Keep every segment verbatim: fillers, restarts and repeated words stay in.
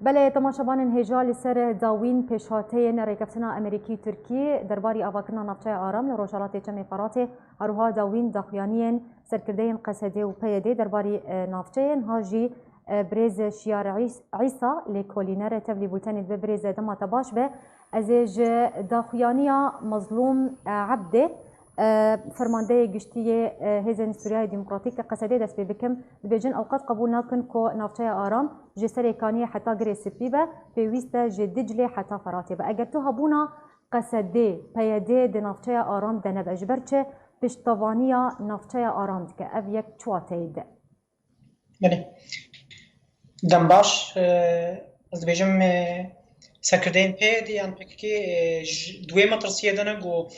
Belê, temaşevanên hêja, li ser dawîn pêşhateyên rêkeftina Amerîkî-Tirkî derbarî avakirina navçeya Aram li rojhelatê Çemê Feratê, her wiha dawîn daxuyaniyên serkirdeyên Qesedê û P Y D derbarî, e, navçeyê, niha jî, e, birêz Şiyar Îs-, Îsa, lêkolîner, tevlî bultenê dibe. Birêz, dema te baş be. Ez ê ji daxuyaniya Mezlûm, e, Ebdê, e, fermandeyê giştî yê, e, Hêzên Sûriyayê Demokratîk li Qesedê dest pê bikim. Dibêjin ew qet qebûl nakin ku navçeya Aram ji Serê Kaniyê heta Girê Spî be, pêwîst e ji Diclê heta Feratê be. Eger tu hebûna Qesedê, P Y D di navçeya Aram de nebe, ji ber çi piştevaniya navçeya Aram dike? Ev yek çi wateyê dide? Belê. Dem baş, e, ez dibêjim, e, serkirdeyên P Y D yan P K K, e, ji, di wê metirsiyê de ne ku,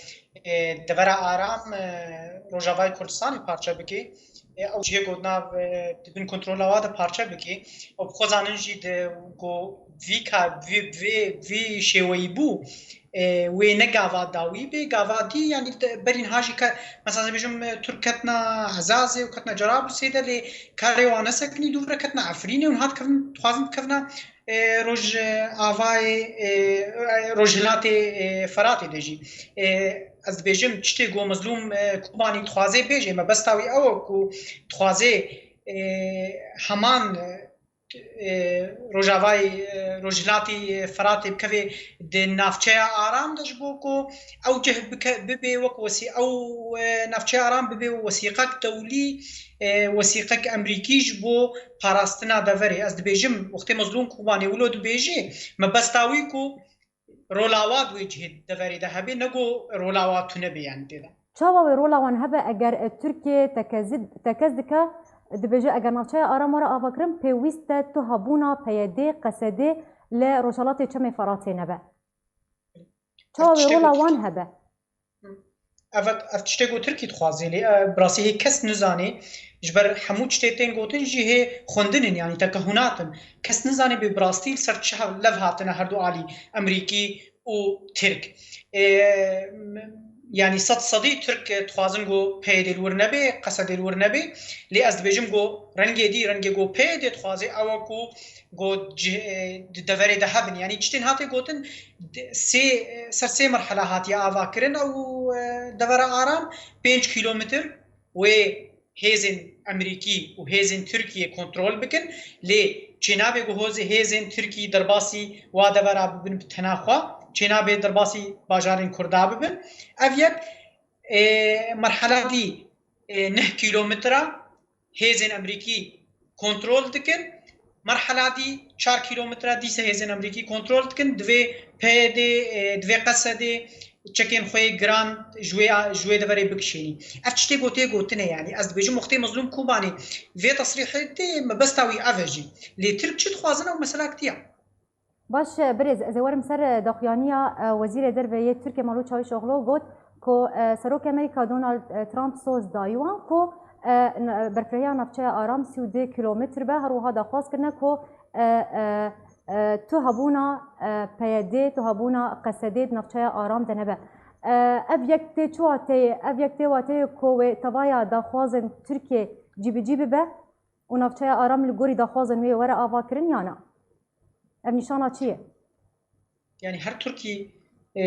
e, devera Aram, e, Rojavayê Kurdistanê parçe bike. E, ew cihê ku nav, e, di bin kontrola wa de parçe bike. Û bi xwe zanin jî di, ku vî ka-, vî, vî, vî şêweyî bû, e, wê ne gava dawî bê, gava dî, yanî te-, berî niha jî ke-, mesela ez bêjim, e, Tirk ketna Ezazê û ketna Cerablusê de, lê karê wan nesekinî, dûvre ketna Efrînê û niha dikevin, dixwazin bikevina, e, roj, e, avayê, e, e, rojhilatê, e, Feratê de jî. E, ez dibêjim tiştê ku Mezlûm, e, Kobanî dixwaze bêje, mebesta wî ew e ku dixwaze, e, heman, e, e, rojavayê, e, rojhilatî, e, Feratê bikeve di navçeya Aram de, ji bo ku ew cih bike-, bibe wek wesî-, ew, e, navçeya Aram bibe wesîqek dewlî, e, wesîqek Emerîkî ji bo parastina deverê. Ez dibêjim, wextê Mezlûm Kobanê wilo dibêje, mebesta wî ku rola wa di wê cihê deverê de hebe, ne ku rola wa tune be, yanî tê de. Çawa wê rola wan hebe eger, e, Tirkiye tekezi-, tekez dike, dibêje eger navçeya Aram were avakirin, pêwîst e tu hebûna P Y D, Qesedê li Rojhelatê Çemê Feratê nebe? Çawa wê rola wan hebe? Ev, ev tiştê ku Tirkî dixwaze lê, e, bi rastî hê kes nizanê. Ji ber hemû tiştê tên gotin jî hê xwendin in, yanî tekehunat in. Kes nizanê bê bi rastî li ser çi hev-, lev hatine her du alî, Emerîkî û Tirk. E, m-, yanî sed sedî Tirk, e, dixwazin ku P Y D li wir nebe, Qesedê li wir nebe. Lê ez dibêjim ku rengê dî, rengê ku P Y D dixwaze ew e ku ku cih-, e, di deverê de hebin. Yanî tiştên hatê gotin, di-, sê, e, ser sê merhela hatiye avakirin ew, e, devera Aram, pênc kîlometr wê hêzên Emerîkî û hêzên Tirkiyê kontrol bikin, lê çênabe ku hozê hêzên Tirkî derbasî wa devera bibin bi tena xwe, çênabe derbasî bajarên Kurda bibin. Ev yek, e, merhela dî, e, neh kîlometre hêzên Emerîkî kontrol dikin. Merhela dî çar kîlometre dîse hêzên Emerîkî kontrol dikin. Divê P Y D, e, divê Qesedê çekên xwe yê giran ji wê, ji wê deverê bikişênî. Ev tiştê gotê gotine, yanî ez dibêjim wextê Mezlûm Kobanî vê tesrîhê dê, mebesta wî ev e jî. Lê Tirk çi dixwazin, ew meselek diya. Baş, birêz, ez ê werim ser, e, daxuyaniya, e, Wezîrê Derve yê Tirkiye Mevlût Çavuşoglu got ku, e, Serokê Amerîka Donald, e, Trump soz dayî wan ku, e, n-, e, berfirehîya navçeya Aram sî û du kîlometr be, her wiha daxwaz kirine ku, e, e, e, tu hebûna, e, P Y D, tu hebûna Qesedê di navçeya Aram de nebe. E, ev yek tê çi wateyê? Ev yek tê wateyê ku wê tevaya daxwazên Tirkiye cîbicî bibe? Û navçeya Aram li gorî daxwazên wê were avakirin ya na? Ev nîşana çi ye? Yanî her Tirkî, e,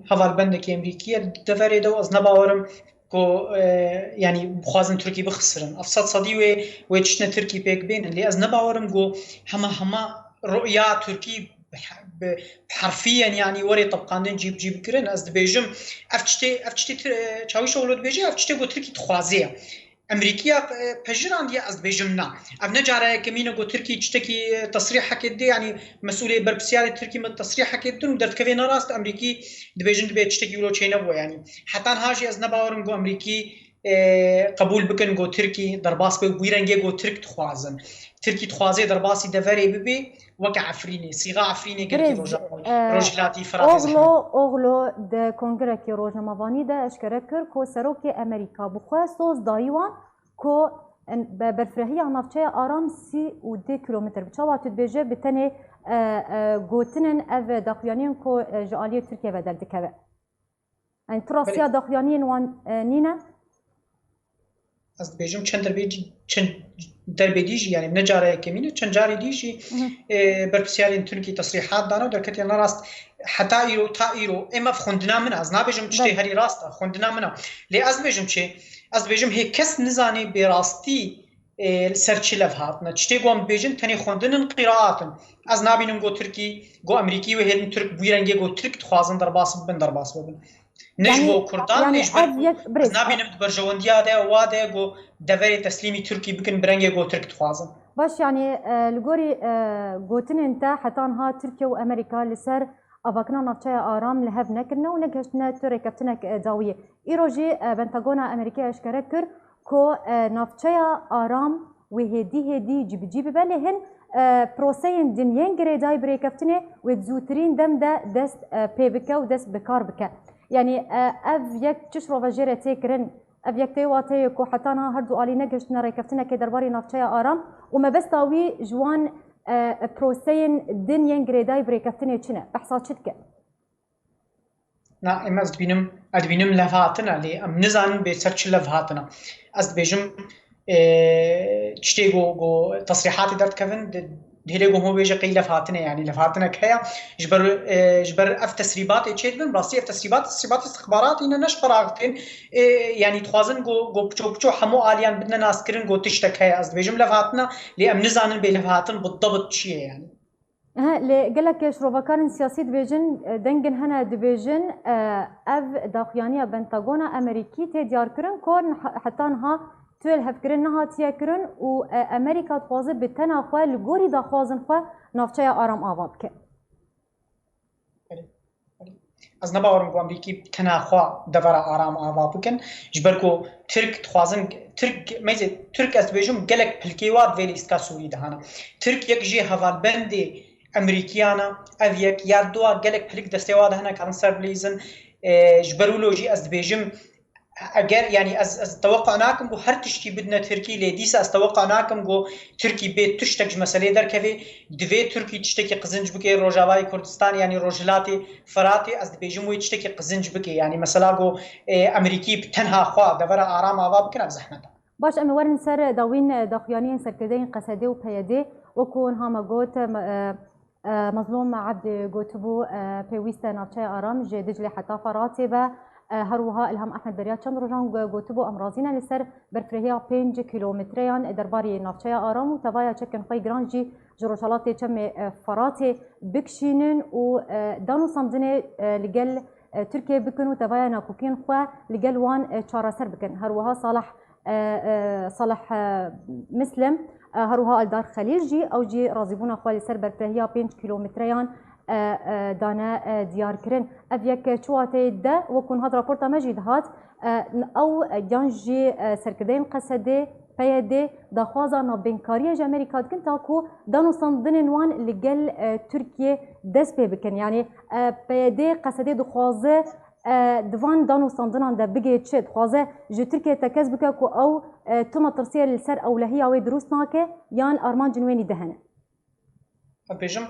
hevalbendekî Emerîkî ye li deverê de û ez ne bawerim ku, e, yanî bixwazin Tirkî bixisirin. Ev sed sedî wê, wê tiştine Tirkî pêk bênin. Lê ez ne bawerim ku hema, hema ruya Tirkî bi, bi, bi herfî yên, yanî were tebqandin, cîbicî bikirin. Ez dibêjim, ev tiştê, ev tiştê Tir-, e, Çavuşoglu dibêje, ev tiştê ku Tirkî dixwaze ye. Emerîkiya, e, pejirandiye, ez dibêjim na. Ev ne cara yekemîn e ku Tirkî tiştekî, e, tesrîhekê didê, yanî mesûlê berpirsiyarê Tirkî me tesrîhekê didin û derdikeve narast, Emerîkî dibêjin dibê tiştekî wilo çênebo, yanî. Heta niha jî ez ne bawerim ku Emerîkî, e, qebûl bikin ku Tirkî derbas be û wî rengê ku Tirk dixwazin. Tirkî dixwaze derbasî deverê bibe, weke Efrînê, sîxa Efrînê girtî Birêz, roja, e, rojhilatî Firatê Zehmet. Oxlo, Oxlo di kongirekî rojnamevanî de eşkere kir ku serokê Emerîka bi xwe soz dayî wan ku, en, be-, berfirehiya navçeya Aram sî û du kîlometr bi. Çawa tu dibêje bi tenê, e, e, gotinên ev daxuyaniyên ku, e, ji aliyê Tirkiye ve derdikeve? Yani tu rastiya Belê. daxuyaniyên wan, e, nîne? ez dibêjim çend derbê, çend derbê dî jî, yani ne cara yekemîn e, çend carê dî jî, e, berpirsiyarên Tirkî tesrîhat dane û derketiye nerast. Heta îro, ta îro, ê me xwendina min e, ez nabêjim tiştê herî rast e, xwendina min e. Lê ez dibêjim çi? Ez dibêjim hê kes nizanî bê rastî, e, li ser çi lev hatine. Tiştê ku em dibêjin tenê xwendinin qîraat in. Ez nabînim ku Tirkî, ku Emerîkî wê hêdin Tirk, bi wî rengê ku Tirk dixwazin derbas bibin, derbas bibin. Ne ji bo Kurdan, ne ji ber ku ez nabînim di berjewendiya de wa de ku deverê teslîmî Tirkî bikin bi rengê ku Tirk dixwazin. Baş, yanî, e, li gorî, e, gotinên te, heta niha Tirkiye û Amerîka li ser avakirina navçeya Aram li hev nekirine û negihiştine tu rêkeftinek, e, dawiyê. Îro jî, e, Pentagona Amerîkayê eşkere kir ku, e, navçeya Aram wê hêdî hêdî cîbicî bibe, lê hin, e, proseyên din yên girêdayî bi rêkeftinê wê di zûtirîn dem de dest, e, pê bike û dest bi kar bike. Yanî, e, ev yek çi şirove jê re tê kirin? Ev yek tê wateyê ku heta niha her du alî negihiştine rêkeftinekê derbarê navçeya Aram û mebesta wî ji wan, e, proseyên din yên girêdayî bi rêkeftinê çi ne? Behsa çi dike? Na, em ez dibînim, ez dibînim lev hatine, lê em nizanin bê ser çi lev hatine. Ez dibêjim, e, tiştê ku, ku tesrîhatê derdikevin, di, di hêlê ku hûn bêje qey lev hatine, yanî lev hatinek heye. Ji ber, e, ji ber ev tesrîbatê çêdibin, rastî ev tesrîbat, tesrîbat istixbaratî ne, ne ji qeraxtên, e, yanî dixwazin ku, ku piço piço hemû aliyan bidine naskirin ku tiştek heye. Ez dibêjim lev hatine, lê em nizanin bê lev hatin bi debit çi ye, yanî. He, lê gelek şirovekarên siyasî dibêjin, e, dengin hene dibêjin, e, ev daxuyaniya Pentagona Amerîkî tê diyarkirin ku niha, heta niha tu lihevkirin nehatiye kirin û, e, Amerîka dixwaze bi tena xwe li gorî daxwazin xwe navçeya Aram ava bike. Ez ne bawerim ku Amerîkî bi tena xwe devera Aram ava bikin. Ji ber ku Tirk dixwazin, Tirk, meyzê, Tirk ez dibêjim gelek pilkê wa di vê lîstika Sûrî de hene. Tirk yek jê hevalbendê Amerîkiyan e, ev yek, ya dua gelek pilik destê wa de hene, karin ser bilîzin. E, ji ber wilo jî ez dibêjim, eger, yanî ez, ez teweqqa nakim ku her tiştî bidine Tirkî, lê dîsa ez teweqqa nakim ku Tirkî bê tiştek ji meselê derkevê. Divê Tirkî tiştekî qizinc bike, Rojavayê Kurdistan, yanî Rojhilatê Firatê, ez dibêjim wê tiştekî qizinc bike. Yanî mesela ku, e, Amerîkî bi tenha xwe devera Aram ava bikin, ev zehmet e. Baş, em ê werin ser dawîn daxuyaniyên serkirdeyên Qesedê û P Y D. Wekû niha me got, me, e, e, Mezlûm Ebdî gotibû, e, pêwîst e navçeya Aram ji Diclê heta Feratê be. E, her wiha Ilham Ehmed beriya çend rojan go-, gotibû, em razî ne li ser berfirehîya pênc kîlometreyan derbarê navçeya Aram û tevaya çekên xwe yê giran jî ji rojhelatê çemê, e, Feratê bikişînin û, e, danûstandinê, e, li gel, e, Tirkiyê bikin û tevaya nakokiyên xwe li gel wan, e, çareser bikin. Her wiha Salih, e, e, Salih, e, Mislim, e, her wiha Eldar Xelîl jî, ew jî razîbûna xwe li ser berfirehiya pênc kîlometreyan, e, e, dane, e, diyarkirin. Ev yek çi wateyê de, wekû niha di raporta me jî dihat, e, ew, e, yan jî, e, serkirdeyên Qesedê, P Y D, daxwaza navbênkariya ji Amerîka dikin, ta ku danûstandinên wan li gel, e, Tirkiyê dest pê bikin. Yanî, e, P Y D Qesedê dixwaze, e, di van danûstandinan de bigê çi? Dixwaze ji Tirkiyê tekez bike ku ew, e, tu metirsiyê li ser ewlehiya wê dirûst nake, yan armancên wê nî de hene? Ez bêjim,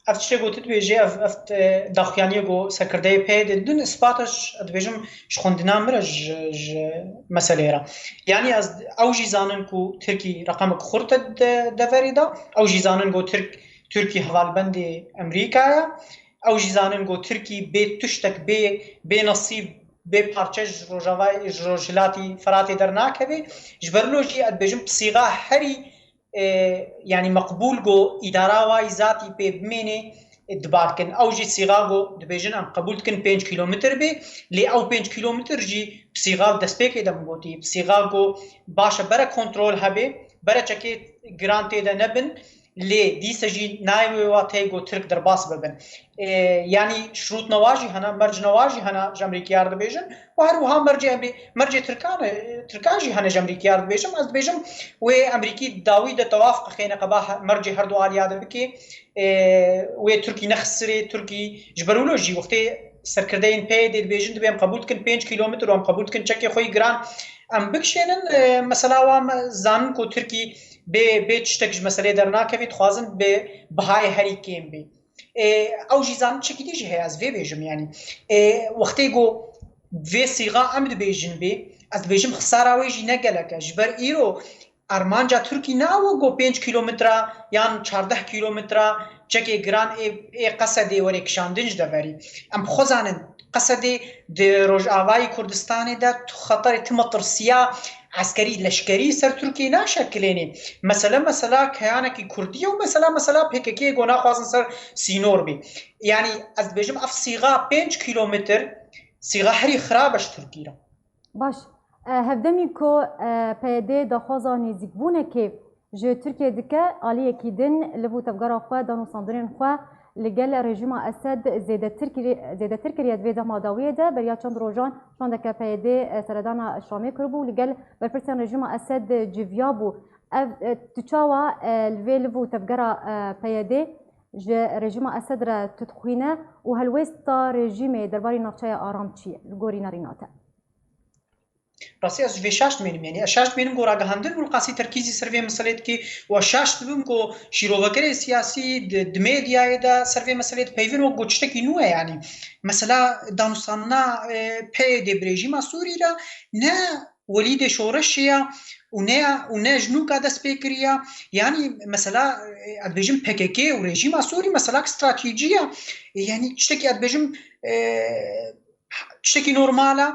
ev tiştê ku tu dibêjî, ev, ev, e, daxuyaniyê ku serkirdeyê P Y D didin, îspat e, ez dibêjim, ji xwendina min re ji, ji meseleyê re. Yanî ez, ew jî zanin ku Tirkî reqemek xurt e de-, deverê de, ew jî zanin ku Tirk, Tirkî hevalbendê Amerîka ye. Ew jî zanin ku Tirkî bê tiştek, bê, bê nesîb, bê parçe ji Rojavayê, ji Rojhilatî Firatê dernakeve. Ji ber wilo jî ez dibêjim, bi sîxa herî, e, yanî meqbûl ku îdara wayî zatî pê bimênê, e, dibar dikin. Ew jî sîxa ku dibêjin, em qebûl dikin pênc kîlometr bê, lê ew pênc kîlometr jî bi sîxa destpêkê de min gotî, bi sîxa ku baş e bere kontrol hebe, bere çekê giran tê de nebin, lê dîse jî nayê wê wateyê ku Tirk derbas bibin. E, yanî şirût newa jî hene, merc newa jî hene, ji Amerîkiyar dibêjin. Û her wiha mercê Amerî-, mercê Tirkan e, Tirkan jî hene ji Amerîkiyar dibêjim. Ez dibêjim wê Amerîkî dawî de tewaf qixêne qeba he-, mercê her du aliya de bike. E, wê Tirkî nexisirê, Tirkî ji ber wilo jî wextê serkirdeyên P Y D dibêjin, dibê em qebûl dikin pênc kîlometr û em qebûl dikin çekê xwe yî giran em bikişênin. E, mesela wan me zanin ku Tirkî bê, bê tiştek ji meselê dernakevî, dixwazin bi bihayê herî kêm bê. E, ew jî zanin çekî dî jî heye, ez vê bêjim, yanî. E, wextê ku vê sîxa em dibêjin bê, Ez dibêjim xisara wê jî ne gelek e. Ji ber îro armanca Tirkî ne ew e ku pênc kîlometre yan çardeh kîlometre çekê giran ê, ê Qesedê were kişandin ji deverî. Em bi xwe zanin Qesedê di Rojavayê Kurdistanê de tu xeterê, tu metirsiya eskerî, leşkerî ser Tirkiyê naşekilênê. Mesele, mesela keyanekî Kurdî ye û mesela, mesela P K K ku naxwazin ser sînor bê. Yanî ez dibêjim ev sîxa pênc kîlometr, sîxa herî xirab e ji Tirkî re. Baş. E, hevdemî ku, e, P Y D daxwaza nêzîkbûnekê ji Tirkiyê dike, aliyekî din liv û tevgera xwe, danûstandinên xwe li gel rejîma Esed zêdetir kirî-, zêdetir kiriye. Di vê dema dawiyê de beriya çend rojan şandeke P Y D, e, seredana Şamê kiribû û li gel berpirsên rejîma Esed civiyabû. Ev, e, tu çawa, e, li vê liv û tevgera, e, P Y D ji rejîma Esed re tu dixwîne û helwêsta rejîmê derbarî navçeya Aram çi ye li gorî nerîna te? Rastî ez ji vê şaş dimênim, yanî ez şaş dimênim ku ragihandin û li qasî terkîzî ser vê meselê dikê û ez şaş dibim ku şîrovegerê siyasî di, di medyayê de ser vê meselê dipeyvin wek ku tiştekî nû ye, yanî mesela danûstandina, e, P Y D bi rejîma Sûrî re ne welîdê şoreşê ye û ne, û ne ji nûka dest pê kiriye. Yanî mesela, e, ez dibêjim P K K û rejîma Sûrî meselak stratejî ye. E, yanî tiştekî ez dibêjim, e, tiştekî normal e.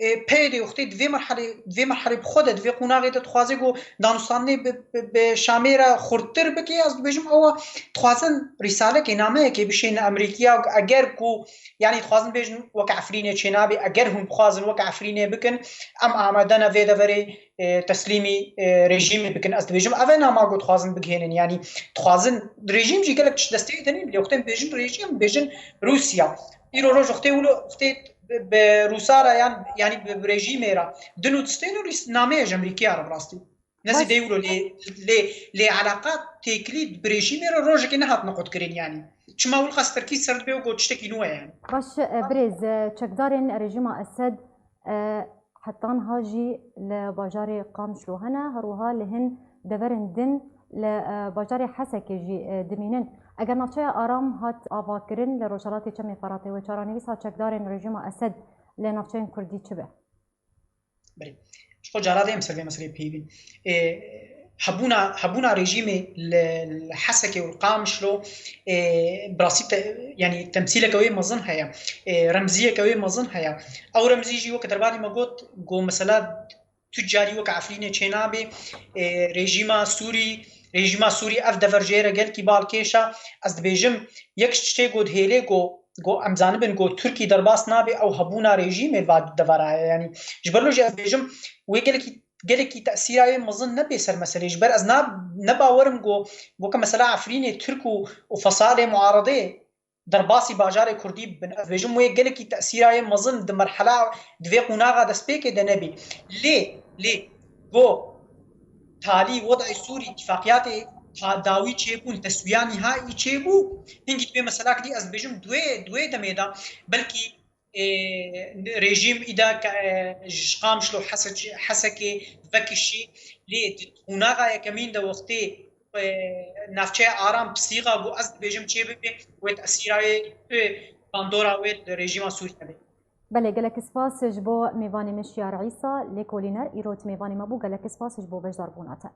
E, P Y D wextê di vê merhelê, di vê merhelê bi xwe de, di vê qonaxê de dixwaze ku danûstandinê bi, bi, bi Şamê re xurttir bike, ez dibêjim ew dixwazin rîsalekê, nameyekê bişêne Amerîkaya, eger ku, yanî dixwazin bêjin weke Efrînê çênabê, eger hûn bixwazin weke Efrînê bikin, em amade ne vê deverê, e, teslîmî, e, rejîmê bikin. Ez dibêjim ev e nama ku dixwazin bigihênin, yanî dixwazin rejîm jî gelek tişt destê wî de nîn, lê wextê em bêjin rejîm, bêjin Rûsya. Îro roj wextê wilo, wextê bi, bi Rûsa re yan, yanî bi, bi rejîmê re din û distên û rîs-, nameyê ji Amerîkaya re bi rastî. Ne zî Baş. Dê wilo lê, lê, lê eleqa têkilî bi rejîmê re rojekê nehatine qutkirin yanî. Çima wilo qas terkî ser dibe û got tiştekî nû ye yanî. Baş, e, birêz, e, çekdarên rejîma Esed, e, heta niha jî li bajarê Qamişlo hene, her wiha li hin deverên din li, e, bajarê Hesekê jî, e, dimînin. Eger navçeya Aram hat avakirin li rojhelatê Çemê Feratê, wê çarenivîsa çekdarên rejîma Esed li navçeyên Kurdî çi be? Belê. Ji xwe cara dê em ser vê meseleyê peyvîn. Ê, hebûna, hebûna rejîmê li, li Hesekê û li Qamişlo, ê, bi rastî te-, yanî temsîleke wê mezin heye. Ê, remziyeke wê mezin heye. Ew remzî jî weke derbadî me got, got mesela tu carî weke Efrînê çênabê, ê, rejîma Sûrî, rejîma Sûrî ev dever jê re gelkî balkêş e. Ez dibêjim, yek ji tiştê ku dihêlê ku, ku em zanibin ku Tirkî derbas nabe, ew hebûna rejîmê va devera ye. Yanî ji ber lo jî ez dibêjim, wê gelekî, gelekî tesîra wê mezin nebe ser meselê. Ji ber ez na, ne bawer im ku, weke mesela Efrînê Tirk û, û fesalê muaredê derbasî bajarê Kurdî bibin. Ez dibêjim wê gelekî tesîra yê mezin di merhela, di vê qonaxa destpêkê de nebî. Lê, lê, go talî wedayê Sûrî, îtîfaqiyatê ta dawî çêbûn, teswiya nîhaî çêbû, hingî di vê meselakî dî ez dibêjim di wê, di wê demê de belkî, e, rejîm îda ke, e, ji Qamişlo Hesek-, Hesekê vekişî, lê di qonaxa yekemîn de wextê e, navçeya Aram bi sîxa ku ez dibêjim çê bibe, wê tesîra wê, e, bandora wê li rejîma Sûrî hebe. Belê, gelek spas ji bo mêvanê me Şiyar Îsa, lêkolîner, îro tu mêvanê me bû, gelek spas ji bo beşdarbûna te.